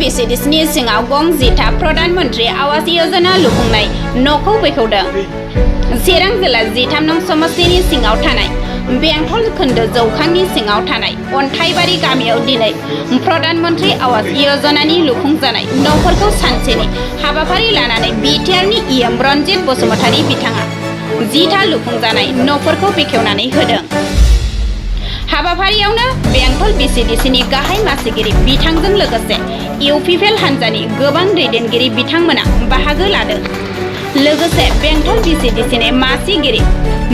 Vcdc सिङाव गं 10था प्रधान मन्त्री आवास योजना लुफुंनाय न'खौ बेखेवदों। चिरां जिल्ला 13 नं समस्तिनि सिङाव थानाय बेंटल खोन्दो जौखांनि सिङाव थानाय अन्थाइबारि गामियाव दिनै प्रधान मन्त्री आवास योजनानि लुफुंजानाय न'फोरखौ सानसेनि हाबाफारि लानानै बिटिआरनि इएम रन्जित बसुमतारी बिथाङा 10था लुफुंजानाय न'फोरखौ बेखेवनानै होदों। हाबाफारियावनो बेंटल Vcdcनि गाहाय मासिगिरि बिथांजों लोगोसे UPPL हान्जानि गोबां दैदेनगिरि बिथांमोना बाहागो लादों। लोगोसे बेंटल Vcdcनि मासिगिरि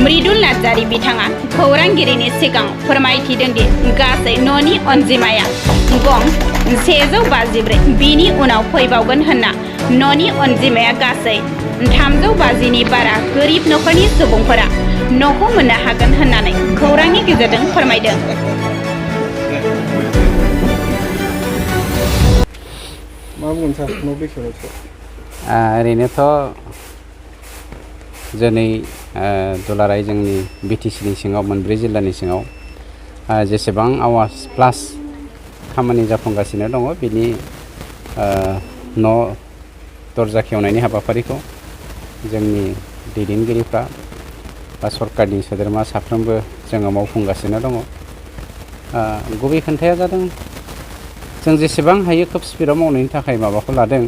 मृदुल नार्जारी बिथाङा खौरांगिरिनि सिगाङाव फोरमायथिदों दि गासै न'नि अनजिमाया गं 154 बिनि उनाव फैबावगोन होनना न'नि अनजिमाया गासै 350नि बारा गोरिब नखरनि सुबुंफोरा न'खौ मोननो हागोन होननानै खौरांनि गेजेरजों फोरमायदों। मा बुंगोन सार न' बेखेवनायखौ? ओरैनोथ' दिनै दुलाराय जोंनि बिटिसिनि सिङाव मोनब्रै जिल्लानि सिङाव जेसेबां आवास प्लास खामानि जाफुंगासिनो दङ बिनि न' दरजा खेवनायनि हाबाफारिखौ जोंनि दैदेनगिरिफ्रा बा सरकारनि सोद्रोमा साफ्रोमबो जोङो मावफुंगासिनो दङ। गुबै खोन्थाया जादों जों जेसेबां हायो खोब स्पिडआव मावनायनि थाखाय माबाखौ लादों।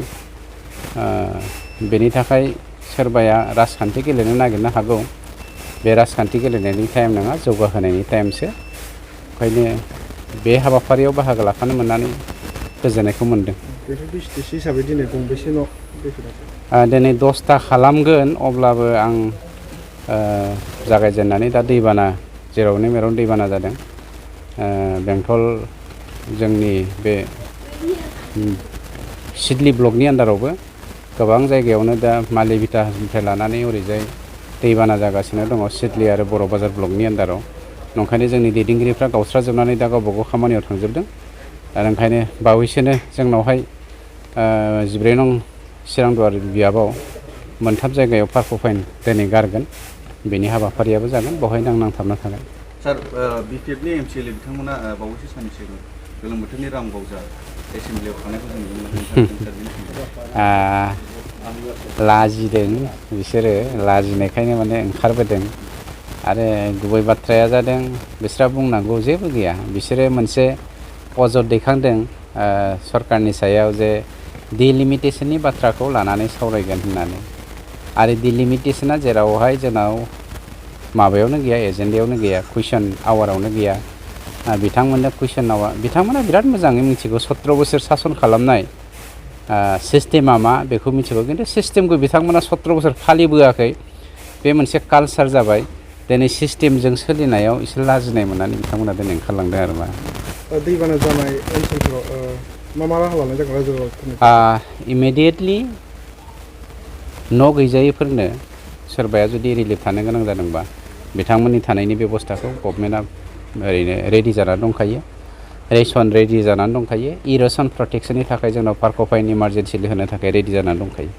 बेनि थाखाय सोरबाया राजखान्थि गेलेनो नागिरनो हागौ। बे राजखान्थि गेलेनायनि टाइम नङा, जौगाहोनायनि टाइमसो। ओंखायनो बे हाबाफारियाव बाहागो लाफानो मोननानै गोजोननायखौ मोनदों। Vcdc हिसाबै दिनै गंबेसे न' बेखेवनायखौ? दिनै 10था खालामगोन, अब्लाबो आं जागायजेननानै दा दैबाना जेरावनो मेरावनो दैबाना जादों। बेंटल जोंनि बे सिडली ब्लकनि आन्दारावबो गोबां जायगायावनो दा मालिबिटानिफ्राय लानानै ओरैजाय दैबाना जागासिनो दङ सिडली आरो बर' बाजार ब्लकनि आन्दाराव। ओंखायनो जोंनि दैदेनगिरिफ्रा गावस्राजोबनानै दा गावबा गाव खामानियाव थांजोबदों। दा ओंखायनो बावैसोनो जोंनावहाय 14 नं चिरां दुवार बियाबाव मोनथाम जायगायाव पार्क फाइन दिनै गारगोन। बेनि हाबाफारियाबो जागोन, बेवहायनो आं नांथाबना थागोन। सार बिटिआरनि MCL बिथांमोना बावैसो साननि सिगां गोलोम बोथोरनि रामगावजा एसेम्बलियाव थांनायखौ जों नुनो मोनदों। लाजिदों बिसोरो, लाजिनायखायनो माने ओंखारबोदों। आरो गुबै बाथ्राया जादों बिसोरहा बुंनांगौ जेबो गैया। बिसोरो मोनसे अजद दैखांदों सरकारनि सायाव जे डिलिमिटेसननि बाथ्राखौ लानानै सावरायगोन होननानै। आरो डिलिमिटेसना जेरावहाय जोंनाव माबायावनो गैया, एजेन्डायावनो गैया, कुइसन आवारावनो गैया। बिथांमोननो कुइसन आवार, बिथांमोना बिराद मोजाङै मिथिगौ 17 बोसोर सासन खालामनाय सिस्टेमा मा बेखौ मिथिगौ। खिन्थु सिस्टेमखौ बिथांमोना 17 बोसोर फालिबोआखै। बे मोनसे कालसार जाबाय। दिनै सिस्टेमजों सोलिनायाव एसे लाजिनाय मोननानै बिथांमोना दिनै ओंखारलांदों आरो मा। दैबाना जानाय ओनसोलफोराव मा राहा लानाय जागोन रायजोफोरनि? इमिडियेटलि न' गैजायैफोरनो सोरबाया जुदि रिलिफ थानो गोनां जादोंबा बिथांमोननि थानायनि बेबस्थाखौ गभर्नमेन्टआ ओरैनो रेडि जानानै दंखायो। रेसन रेडि जानानै दंखायो। इर'सन प्रटेक्सननि थाखाय जोंनाव पार्क फाइन इमारजेन्सि होनो थाखाय रेडि जानानै दंखायो।